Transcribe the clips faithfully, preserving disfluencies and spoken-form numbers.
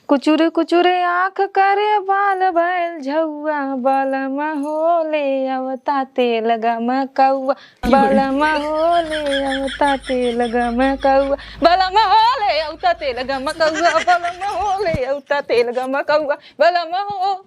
कुचुर कुचुर आँख करे बाल भैल झौआ, बलम हो ले अवता तेल गमकौआ, बलम हो ले अवता तेल गमकौआ, बलम हो ले अवता तेल गमकौआ, बलम हो ले अवता तेल गमकौआ, बलम हो।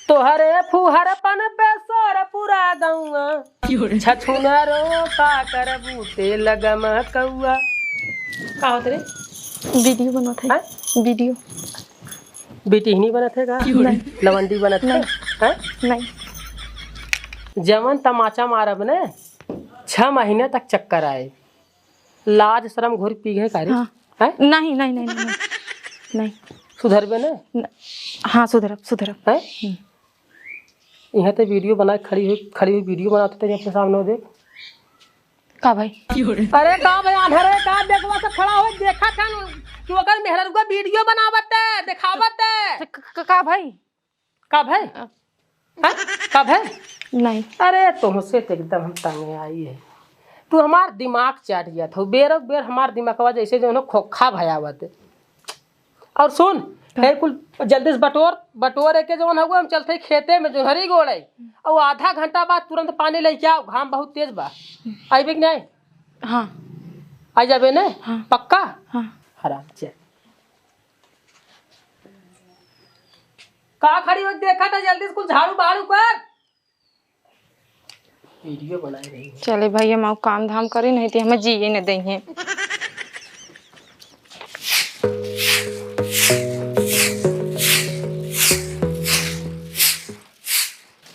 तोहरे फुहरपन पे शोर पूरा गौआ। छछुनरो का करबू तेल गमकौआ। का होत रे? वीडियो बनत है। हैं? वीडियो। बिटिहनी बनत है का? नहीं। लवंडी बनत है? नहीं। हैं? नहीं। जवन तमाचा मारब ने, छह महीने तक चक्कर आए। लाज शरम घोर पी गए का रे? हाँ। हैं? नहीं, नहीं, नहीं, नहीं, नहीं। नहीं। सुधरबे ने? न-, हाँ, सुधरब, सुधरब। हैं? हम्म। यहाँ ते वीडियो बनाए खड़ी हुई, खड़ी हुई वीडियो बनाते थे अपने सामने, वो देख। का भाई? अरे का भाई, अंधरे का देखवा से खड़ा हो, देखा था न, तू ओकर मेहरारू का वीडियो बनावत है, देखावत है। क-, क-, का भाई? का भाई? अ- हाँ? का भाई? नहीं। अरे तुमसे तो एकदम हम तंग आई है। तू हमार दिमाग चाट जात हो, बेर बेर हमार दिमागवा जैसे जो है ना खोखा भयावत है। और सुन, का? हे कुल जल्दी से बटोर, बटोर एके जवन हउआ, हम चलते खेते में जोन्हरी गोड़े। और आधा घंटा बाद तुरंत पानी लेके आओ, घाम बहुत तेज बा। आइबे कि नहीं? हाँ। आ जाबे ने? हाँ। पक्का? हाँ। हराम चल। का खड़ी हो देखा था, जल्दी से कुल झाड़ू बहारू कर। वीडियो बनाए रही है। चले भाई, हम आऊ काम धाम करी, नहीं तो हमें जिए न देइहें।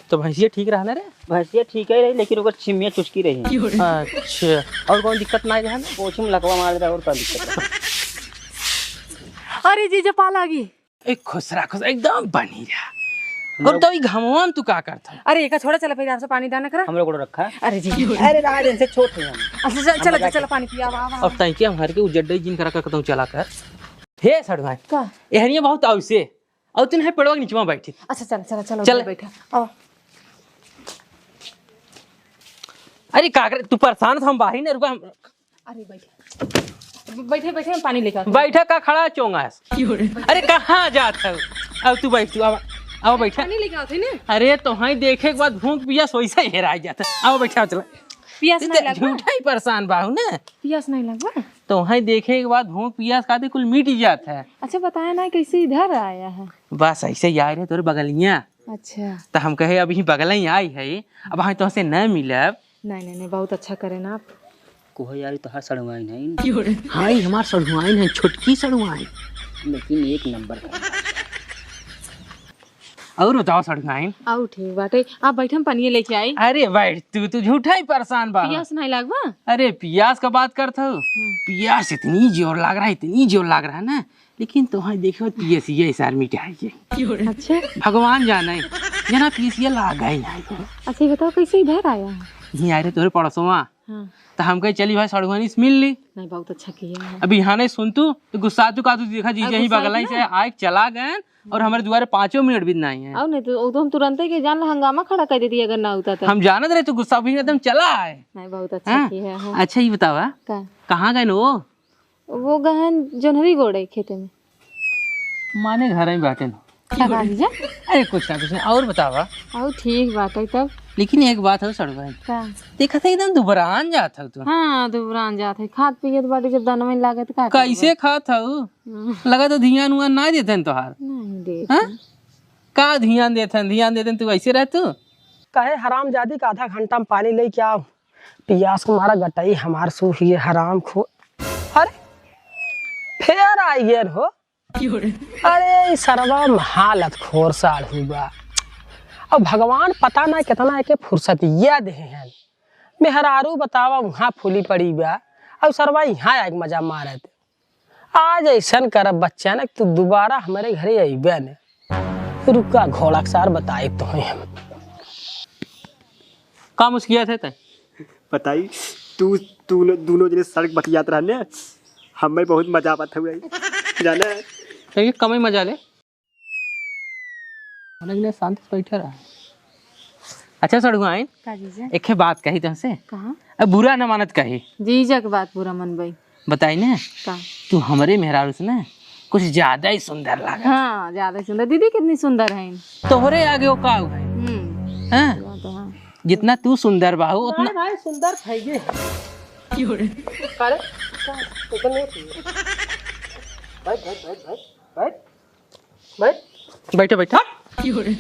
तो भैंसिया ठीक रहा ना रे? भैंसिया ठीक ही रही, लेकिन ओकर छिमिया चुचकी रही। अच्छा, और कौन दिक्कत ना रहा ना? पोछी में लकवा मार रहा, और का दिक्कत है? अरे जीजा, पा लागी। ए, खुश रहा, खुश, एकदम बनी रहा। हम और लोग तो ई घमवा में तू का करत है? अरे, एका छोड़ा, चला पहले आपसे पानी दाना करा। हम लोग को रखा। अरे जी। अरे, राज इनसे छोट है हम। अच्छा, चल, हम चला, मजाक चला, कर- पानी पिया, आवा, आवा, और आवा। तैं के हम हर के उजड्डे जिन करा कर कहता हूँ चला कर। हे सड़वाई। का? एहनिया बहुत आवसे। और तू नहीं पेड़वा के नीचवा बैठी। अच्छा, चल, चल, चल, चल। उधर बैठा। आवा। अरे, का करे, तू परेशान था, हम बाहर ही नहीं रुका, हम अरे बैठे। बैठे, बैठे, हम पानी लेके आते हैं। बैठा का खड़ा चोंगा है? अरे कहाँ जात है? अब तू बैठ, तू अब, अब बैठा। पानी लेके आते हैं ना। अरे तोहई देखे के बाद भूख पियास वैसे ही हेरा जात है। अब बैठा चला। पियास नहीं लगा? झूठा ही परेशान बाहू ना। पियास नहीं लगा? तोहई देखे के बाद भूख पियास खातिर कुल मिट जात है। अच्छा बताया ना कैसे इधर आया है? बस ऐसे ही आए रहे तोरे बगलिया। अच्छा। तो हम कहे अब यही बगल ही आई है, अब हम तोहसे न मिलब। नहीं, नहीं, नहीं, बहुत अच्छा करेन आप। कोहो यार, ई तोहार सड़ुआइन है। हाँ, ई हमार सड़ुआइन है, छोटकी सड़ुआइन। लेकिन एक नंबर का। और बताओ सड़ुआइन। आऊ ठीक बाटे। आप बैठे, हम पनिया लेके आई। अरे बैठ, तू, तू झूठा ही परेशान बा। पियास नहीं लागबा? अरे पियास का बात करत हो? हम्म। पियास इतनी जोर लाग रहा है, इतनी जोर लाग रहा है ना, लेकिन तोहई देखे पियसिया इसार मिटाई है। अच्छा। भगवान जाने, जना पियसिया लाग ही नहीं। अच्छा, ये बताओ कैसे इधर आया है? यहीं आए रहे तोरे पड़ोसवा। हाँ। तो हम कहे चली भाई सड़ुआनी से मिल ली। नहीं, बहुत अच्छा किया है। अभी यहाँ नहीं सुन तू, तो गुस्सा तू का तू देखा जीजा अब ही गुस्सा बगल ही इतना? से आए चला गए और हमारे दुआरे पाँचों मिनट भी नहीं है। और नहीं तो, वो तो हम तुरंत ही के जान ला हंगामा खड़ा कर देती अगर ना होता तो। हम जानत रहे तू गुस्सा भी एकदम चला आए। नहीं, बहुत अच्छा हाँ? किया है, हाँ। अच्छा ये बतावा, का? कहाँ गए न वो? वो गहन जोन्हरी गोड़े खेते में। माने घर में बाटे न। का कहा जीजा? अरे कुछ ना, कुछ ना। और बतावा। और ठीक बाटे तब। लेकिन एक बात हो सड़ुआइन। का? देखा था एकदम दुबरान जात हो तू। हाँ, दुबरान जात है। खात पियत बाटे जब दनवे लागत का करबा? कैसे खात हो? हम्म। लगा तो ध्यान उयान ना देते हैं तोहार। नहीं देते। हाँ? का ध्यान देते हैं? ध्यान देते हैं तू ऐसे रह तू? कहे हरामजादी का आधा घंटा में पानी लेके आओ। पियास के मारा गटई हमार सूख गए, हराम खो। अरे, फेर आई गए हो। अरे, ई सरवा में हालत खोर साढ़ू बा। अब भगवान पता ना कितना एके फुर्सत ये दे हैं। मेहरारू बतावा वहाँ फूली पड़ी बा, अब सरवा यहाँ आके मजा मारत। आज ऐसन करब बच्चा ना कि तू दोबारा हमरे घरे अइबे न। रुका घोड़ा के सार बताइब तोहे हम। का मुस्कियात है तै? बताई, तू, तू लो-, दोनों जने सड़क बतियात रहने, हमें बहुत मजा आवत हुआ है, जाने? तो ये कमई मजा ले। मने के लिए शांति से बैठे रहा। अच्छा सड़ुआइन, का जीजा? एक बात कही तुमसे। कहाँ? अब बुरा न मानत कही। जीजा के बात बुरा मनबई। बताई ना, का? तू हमरे मेहरारू से ना कुछ ज्यादा ही सुंदर लागा। हाँ, ज्यादा ही सुंदर। दीदी कितनी सुंदर है। तोहरे आगे वो का है? हम्म। हाँ? बात है, हाँ। जितना तू सुंदर बाहू, उतना भाई, भाई सुंदर भइये। क्यों रे? का रे? का? ऊपर नहीं उठी। बैठ, बैठ, बैठ, बैठ, बैठ। बैठ। बैठे, बैठे। हट। क्यों रे?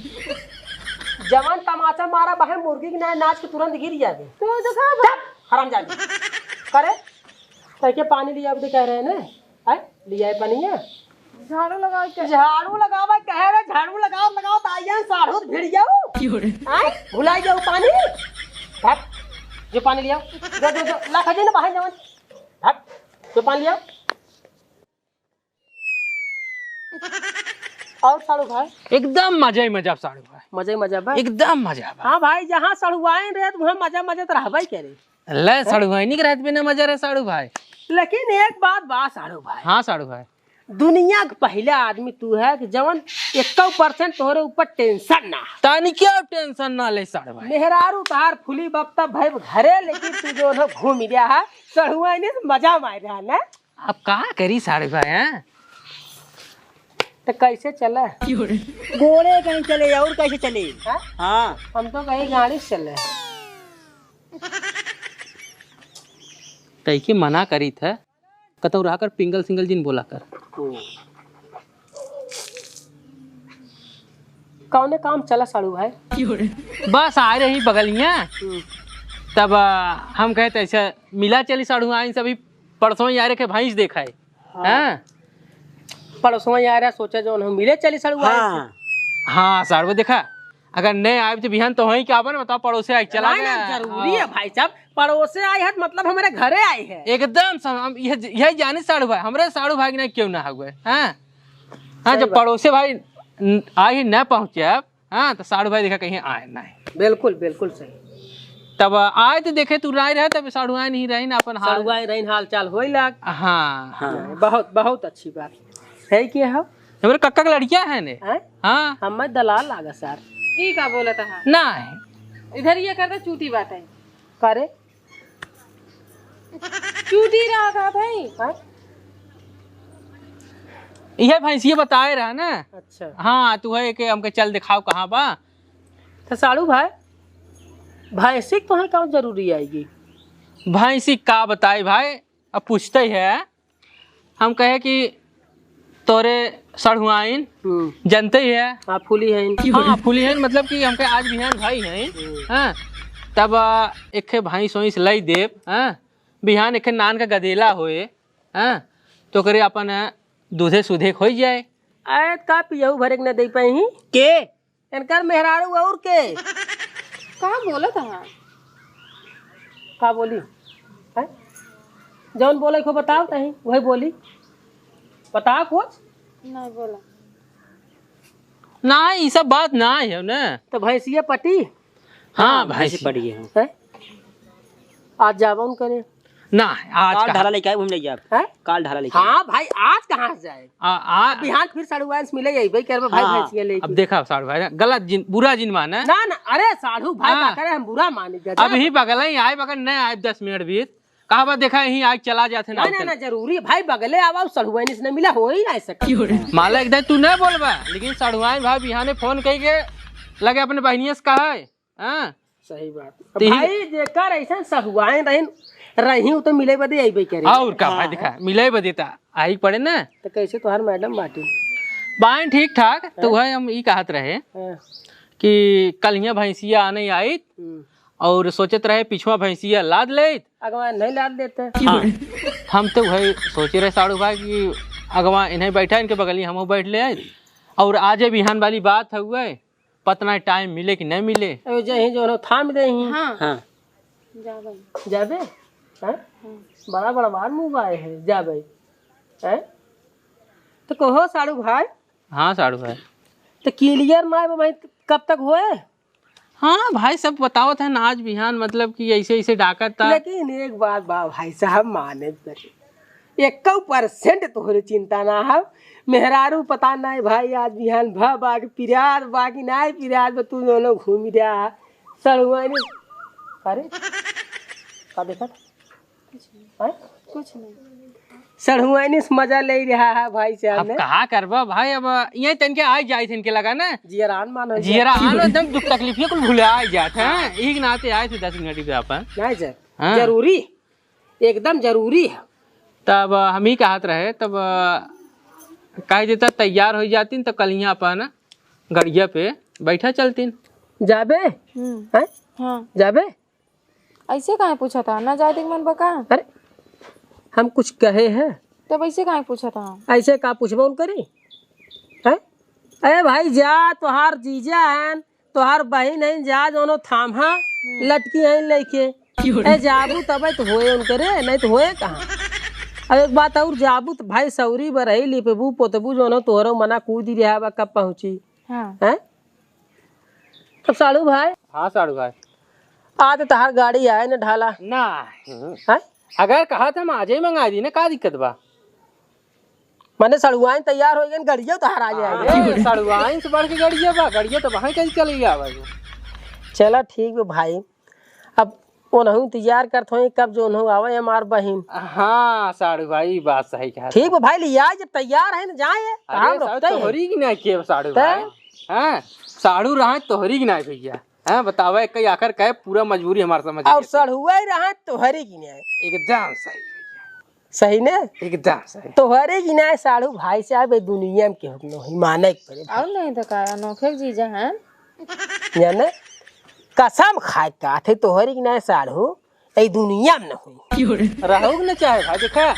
जवान तमाचा मारा बहे मुर्गी के नाय नाच के तुरंत गिर जाबे। तो देखा बा। चुप, हरामजादी। का रे? तैके पानी लिया, अब कह रहे हैं ना? आय, लिया है पानी है? झाड़ू लगाओ के। झाड़ू लगाओ, कह रहे झाड़ू लगाओ, लगाओ, तो आइए साढ़ू तो भिड़ जाओ। क्यों रे? आय, भुलाई जाओ पानी। भाग, जो पानी लिया, जो, जो, जो, ला खजे ना बाहर जवान। भाग, जो पानी लिया। और साढ़ू भाई? एकदम मजा ही मजा साढ़ू भाई। मजा ही मजा बा? एकदम मजा बा। हाँ भाई, जहाँ सढ़ुआइन रहे तो वहाँ मजा मजा तो रहबे करे। ले हैं? सढ़ुआइन के रहत बिना मजा रहे साढ़ू भाई। लेकिन एक बात बा साढ़ू भाई। हाँ साढ़ू भाई। दुनिया के पहला आदमी तू है कि जवन एक्को percent तोहरे ऊपर tension ना। तानी क्या tension ना ले साढ़ू भाई। मेहरारू तोहार फुली बप्ता भइब घरे, लेकिन तू जो है घूम रहा है, सढ़ुआइन से मजा मार रहा है ना। अब का करी साढ़ू भाई, हैं? तो कैसे चले? गोड़े कहीं चले और कैसे चले? हैं? हाँ। हम तो कहीं गाड़ी से चले। तैके मना करी था, कतौ रहा कर पिंगल सिंगल जिन बोला कर। हम्म। कौने काम चला साढ़ू भाई? बस आए रही बगलिया, हम्म। तब आ, हम कहे तो ऐसे मिला चली साढ़ू आइन सभी परसों यार के भैंस देखा है। हाँ। हाँ। पड़ोसवा यार सोचा जो हम मिले चली सड़ुआ हाँ। से। हाँ, साढ़ू देखा, अगर नहीं आए तो बिहान तो वहीं क्या बने, बताओ, पड़ोसे आए चला ना, ना, गया। जरूरी है हाँ। भाई साहब, पड़ोसे आए हैं तो मतलब हमारे घरे आए हैं। एकदम सम-, हम यह, यही जानी साढ़ू भाई, हमरे साढ़ू भाई के नहीं क्यों ना हुए, हाँ? हाँ, सही जब बात। पड़ोसे भाई न-, आए ही ना पहुँचे अब, हाँ, तो साढ़ू भाई देखा कहीं आए नहीं। बिल्कुल, बिल्कुल सही। तब आए तो देखे तू राय रहे, तब साढ़ू आए नहीं रही ना अपन हाल। साढ़ू आए रही, हाल चाल होई लाग। हाँ। हाँ, बहुत, बहुत अच्छी बात। है के हो? हमरे कक्का के लड़किया है ने। हैं? हाँ। हमें दलाल लागा सर। ई का बोलत है? नहीं। इधर ये करता चूटी बात है। का रे? चूटी रहा का भाई? हाँ? इहे भैंसिया बताए रहा ना। अच्छा। हाँ, तू है के हमके चल दिखाओ कहाँ बा। तो साढ़ू भाई, भैंसी के तोहे का जरूरी आएगी? भैंसी का बताई भाई, अब पूछते ही है। हम कहे कि तोरे सढ़ुआइन हम्म। जनते ही है। हाँ, फूली है इनकी। हाँ, फूली है, मतलब कि हमके आज बिहान भाई हैं। हम्म। हाँ, तब, आ, एक ठे भैंस वैंस लई देब, हाँ, बिहान एक ठे नान का गदेला होए, हाँ, तो ओकरे अपन, आ, दूधे सूधे खोई जाए। आए का पियऊ भरे के न दे पाई ही? के? इनकर मेहरारू और के? का बोलत है? का बोली? हैं? जौन बोले को बताओ तहीं, वही बोली। बताओ कुछ। नहीं बोला। ना, ई सब बात ना है ना। तो भैंसिया पटी? हाँ, हाँ, भैंस भैंस पड़ी है। हैं? आज जाबो न करे। ना, आज काल कहाँ? ढाला लेके आए, हम ले जाब। हैं? काल ढाला लेके आए। हाँ भाई, आज कहाँ से जाए? आ, आ, बिहान फिर साढ़ू आए से मिले जाई, भाई, करबे भाई हाँ। भैंसिया लेके। अब देखा साढ़ू भाई, गलत जिन, बुरा जिन माने। ना, ना, अरे साढ़ू भाई, हाँ। का करे हम बुरा माने, गजब। अभी बगल ही आए, बगल नहीं आए, दस मिनट बीत। कहा बा, देखा, यहीं आग चला जात है ना, ना, ना, होटल। ना, जरूरी भाई, बगले आवा, सढ़ुआइन से न मिला, हो ही ना सके। माला एकदम तू न बोलबा, लेकिन सढ़ुआइन भाई बिहाने फोन कई के लगे अपने बहिनिया से कहा है, हाँ? सही बात। तो यही भाई, जेकर ऐसन सढ़ुआइन रहिन, रही, उ तो मिले बदे अइबे करे। और का भाई, हाँ। देखा, मिले बदे ता आई पड़े ना। तो कैसे तोहार मैडम बाटी? बाएं ठीक ठाक, तो हाँ। वह हम ई कहत रहे हाँ। कि कल हियाँ भैंसिया आने आई, हम्म। और सोचत रहे पिछुआ भैंसिया लाद लेत। अगवा नहीं लाद देते। हाँ। हम तो वही सोचे रहे साढ़ू भाई कि अगवा इन्हें बैठा, इनके बगली हम बैठ ले आए। और आज बिहान वाली बात है हुए, पता नहीं टाइम मिले कि नहीं मिले। अरे जय ही जो थाम दे ही। हाँ। हाँ। जा भाई। जाबे? हाँ? हाँ। बड़ा बड़ा बार मुँह आए है, जा भाई। हैं? तो कहो साढ़ू भाई। हाँ साढ़ू भाई। तो clear ना है भाई, कब तक होए? हाँ भाई, सब बतावत है ना, आज बिहान मतलब कि ऐसे ऐसे डाकत था। लेकिन एक बात बा भाई साहब, माने पड़े, एक्को percent तोहरे चिंता ना है। मेहरारू पता नहीं भाई, आज बिहान भा बा कि पिरात बा कि नहीं पिरात बा, तू दोनों घूम रहा है। सड़ुआइन, अरे, का देखत? कुछ नहीं। हैं? कुछ नहीं। सढ़ुआइन से मजा ले रहा है भाई साहब अब ने। कहा करबा भाई, अब यहीं तनके आइ जाइत इनके लगा ना। जियरा आन मान हो जियरा जाए। आन एकदम दुख तकलीफ ये कुल भुला जात है। हाँ। एक नाते आए थे दस मिनट के अपन। नहीं सर, हाँ। जरूरी, एकदम जरूरी है। तब हम ही कहत रहे, तब कह देता तैयार हो जाती, तब कल यहाँ अपन गड़िया पे बैठा चलती। जाबे? हम्म। हैं? हाँ। जाबे? ऐसे काहे पूछा था? ना जाए के मन बा का? अरे, हम कुछ कहे हैं? तब ऐसे काहे पूछा था? ऐसे का पूछबो उनकरी? हैं? अरे भाई जा, तोहार जीजा हैं, तोहार बहिन हैं, जा जौनो थाम्हा हम्म। लटकी हैं लेके। क्यों रे? ए जाबू तबे तो होए उनकरे, नहीं तो होए कहाँ? अब एक बात और, जाबू तो भाई सौरी बरही लिपबू पोतबू जौनो तोहरो मना कूदी रहा बा कब पहुँची। हाँ। हैं? तब साढ़ू भाई। हाँ साढ़ू भाई। आज तहार गाड़ी आए न ढाला। ना। हैं? अगर कहा था हम आजे ही मंगा दी ना, का दिक्कत बा? माने सड़ुआइन तैयार हो गए, गड़िया तहार आ जाए। हाँ, सड़ुआइन से बढ़ के गड़िया बा, गड़िया तो वहाँ कहीं चली गया भाई। चला ठीक बा भाई, अब ओनहु इंतजार करत होई कब जो ओनहु आवे हमार बहिन। हाँ साढ़ू भाई, ई बात सही कहा। ठीक बा भाई, लिया जब तैयार है ना जाए, अरे कहाँ साढ़ू, रोकते हैं? तोहरी की ना के साढ़ू तै? भाई, हाँ साढ़ू रहा तोहरी की ना भैया। हाँ, बतावा, एक ही आखिर का है, पूरा मजबूरी हमार समझ और गए। सड़ुआ ही रहा तोहरी की न्याय। एकदम सही भैया। सही ने? एकदम सही। तोहरी की न्याय साढ़ू भाई साहब, ए दुनिया में केहू के नहीं, माने के पड़े भाई। और नहीं तो का, अनोखे जीजा हैं। जाने? कसम खाए का थे, तोहरी की न्याय साढ़ू, ए दुनिया में न हुई। रहू न चाहे भाई, देखा,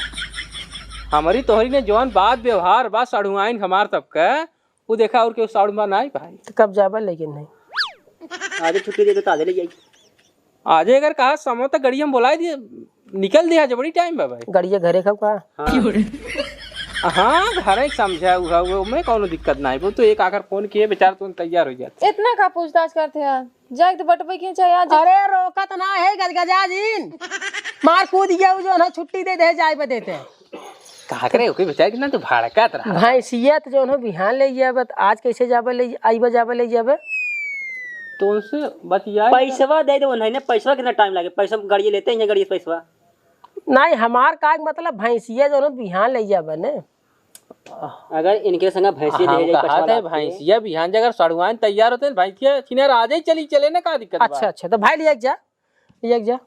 हमारी तोहरी ने जौन बात व्यवहार बा, सड़ुआइन हमार सबके, उ देखा और केहू साउंड में नाई भाई। तो कब जाबा लेकिन नहीं? आजे छुट्टी दे दे तो आजे ले जाई। आजे अगर कहा समो तो गड़िया में बोलाई दिए, निकल दिया, आज बड़ी टाइम बा भाई। गड़िया घरे खाऊ का? हाँ। हाँ, घरे एक समझा हुआ, वो में कौनो दिक्कत नाई, वो तो एक आखिर फोन किए, बेचारा तुम तैयार हो जाते। इतना का पूछताछ करते हैं? जाए तो बटबे क्यों चाहे आज? अरे रोकत ना है गजगजा जिन। मार कूद गया उ जो ना छुट्टी दे दे जाए बदे ते। का करे ओके बेचारे कितना तू भड़कत रहा। भैंसिया तो जो ना बिहान ले गया बत आज कैसे जाबे ले आईबे जाबे ले जाबे? तो उनसे बतिया पैसवा दे दे उन्हें ने पैसवा कितना टाइम लागे पैसा गाड़ी लेते हैं गाड़ी पैसवा। नहीं हमार का मतलब भैंसिया जो ना बिहान ले जाबे ने। अगर इनके संग भैंसिया हम दे जाए कहा पछवा थे लागते। भैंसिया बिहान जे अगर सड़ुआइन तैयार होते हैं, भैंसिया छिने राजे ही चली चले ना, का दिक्कत बा? अच्छा, अच्छा, तो भाई लिया जा, लिया जा,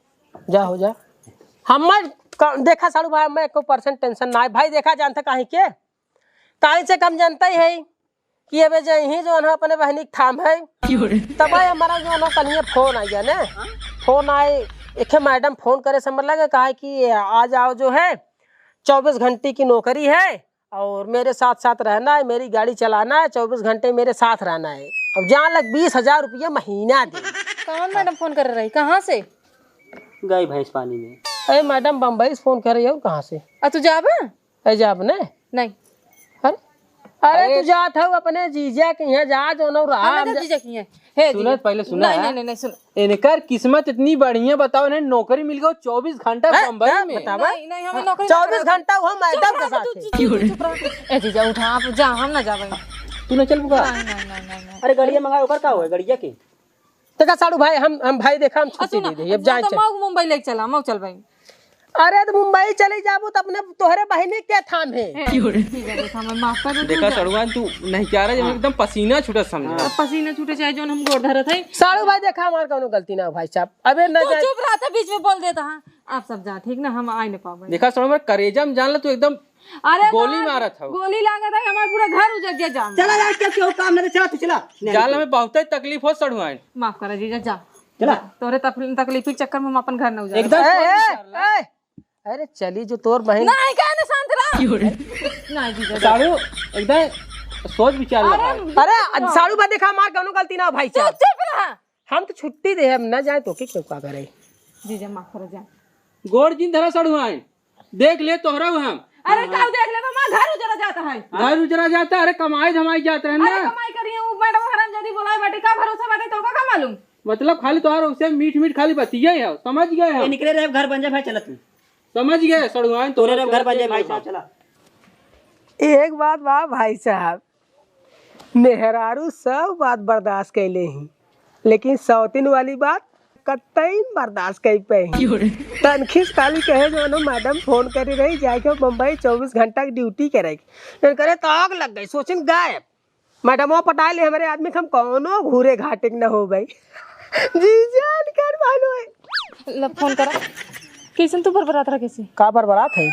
जा हो जा। हमार क-, देखा साड़ू भाई, मैं एको percent tension ना है भाई, देखा जानते काहे के? काहे से कम जानते ही है कि अबे जे ही जो है अपने बहनी के थाम है, क्यों रे? तब भाई हमारा जो है ना कल ये फोन आ गया ना, फोन आए, एक मैडम फोन करे समझ लगे, कहा कि आ जाओ जो है चौबीस घंटे की नौकरी है, और मेरे साथ साथ रहना है, मेरी गाड़ी चलाना है, चौबीस घंटे मेरे साथ रहना है। अब जान लग बीस हजार रुपया महीना दे। कौन मैडम फोन कर रही, कहाँ से? गई भैंस पानी में। अरे मैडम बम्बई से फोन कर रही है, और कहाँ से? आ तू जाबा? अरे जाब ने। नहीं। अरे, अरे अरे तू जात हऊ अपने जीजा के यहाँ जा, जो न रहा, अरे हम जा- जीजा के यहाँ। हे सुनो, जीजा। पहले सुनो, नहीं, हाँ? नहीं, नहीं, नहीं, सुनो। इनकर किस्मत इतनी बढ़िया, बताओ, इन्हें नौकरी मिल गई चौबीस घंटा हैं? बम्बई हैं? में। बतावा। नहीं, नहीं, हमें नौकरी चौबीस घंटा वो मैडम के साथ है। चुप रहो, चुप रहो। ए जीजा, उठा, आप जा, हम ना जावे। तू ना चल बुका। नहीं, नहीं, नहीं, नहीं, नहीं। अरे, गड़िया मंगाए, ओकर का होए, गड़िया के? देखा साड़ू भाई, हम, हम भाई देखा, हम आ, छुट्टी सुनो, दे दे, अब जा जाए तो चल। मऊ मुंबई लेके चला, मऊ चल भाई। अरे, तो मुंबई चली जाबू, तो अपने तोहरे बहिनी के थाम है। हे, जीजा, देखा, मैं माफ कर दे, देखा जा। सड़ुआन, तू नहीं कह रहा, जब हाँ। एकदम पसीना छूटा समझ। हाँ। अब पसीना छूटे चाहे जौन हम गोड़ धरत है। साड़ू भाई, देखा, हमार कौनो गलती ना हो, भाई साहब। अबे न तू जाए। चुप रहा था, बीच में बोल देता, हाँ। आप सब जा, ठीक ना, हम आए न पावे। देखा, सड़ुआन, करेजा में जान ला, तू एकदम अरे गोली बाप, मारत हौ। गोली लागत है, हमार पूरा घर उजर गया जान। चला यार, क्या, क्या काम नहीं, चला, तू चला। जान ला, हमें बहुते तकलीफ हो, सड़ुआन। माफ करा, जीजा, जा। चला। तोरे तकलीफ, तकलीफ के चक्कर में हम अपन घर न उजाड़। एकदम ए, सोच ए, विचार ला। ए, अरे चली जो तोर बहन। नहीं, काहे ना शांत रहा? क्यों रे? नहीं, जीजा, जा। साड़ू, एकदम सोच विचार अरे, लगा। अरे, साड़ू बा देखा, हमार कौनो गलती ना हो भाई तू साहब। चुप रहा। हम तो छुट्टी दे, हम ना जाए तो के क्यों का करे? जीजा, माफ करा, जा। गोड़ जिन धरा साड़ू आए। देख ले तोहरा हम। अरे, का देख ले, मामा, घर उजरा जाता है। घर उजरा जाता, अरे, कमाई धमाई जात रहे ना। अरे, कमाई करिए, वो मैडम हरामजादी बोलाए बाटे, का भरोसा बाटे, तो का, का मालूम? मतलब, खाली तोहरा उसे मीठ मीठ खाली बतिया है, समझ गए हम। ये निकले रहे, घर बन जाए भाई, चला तू। समझ गए, सड़ुआइन तोरे तोहरा घर बन जाए भाई चला। साहब, चला। एक बात बा भाई साहब, मेहरारू सब बात बर्दाश्त कैले ही, लेकिन सौतिन वाली बात कतई न बर्दाश्त कइ पाई। तनखी से खाली कहे जो ना मैडम फोन करी रही, जाए के बम्बई चउबीस घंटा की ड्यूटी करे। जौन करे तो आग लग गई, सोचिन गायब। मैडमवा पटाए ले हमरे आदमी के, हम कौनो घूरे घाटे के न हो भाई। जी जान कर भालो है। ल फोन करा। कैसन तू बरबरात रहा कैसे? का बरबरात है?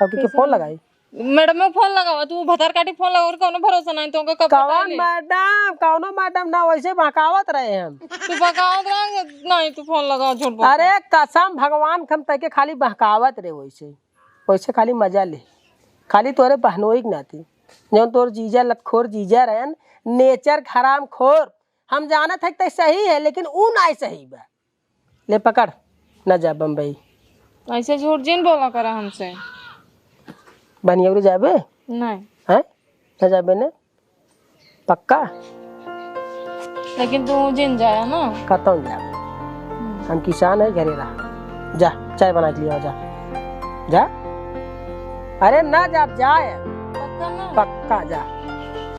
अब के कैसे? फोन लगाई? मैडम में फोन लगावा, तू भतार काटी फोन लगा, और कौनो भरोसा नहीं तो कब कौन पटाए ले? मैडम? कौनो मैडम ना, वैसे बहकावत रहे हम। तू बहकावत रहा, नहीं तू फोन लगा, झूठ बोल। अरे कसम भगवान के हम तैके खाली बहकावत रहे वैसे। वैसे खाली मजा ले, खाली तोरे बहनोई के नाती, जौन तोर जीजा लतखोर जीजा रहन, नेचर हराम खोर। हम जानत है कि तै सही है, लेकिन ऊ नाय सही बा। ले पकड़, न जा बम्बई। ऐसे झूठ जिन बोला करा हमसे। बनियौरी जाबे? नहीं। हैं? न जाबे ने? पक्का? लेकिन तू जिन जाया ना। कतौ जाब? हम्म। हम किसान है, घरे रहा। जा, चाय बना के लिया, जा। जा। अरे ना जा, जा यार। पक्का ना? पक्का जा।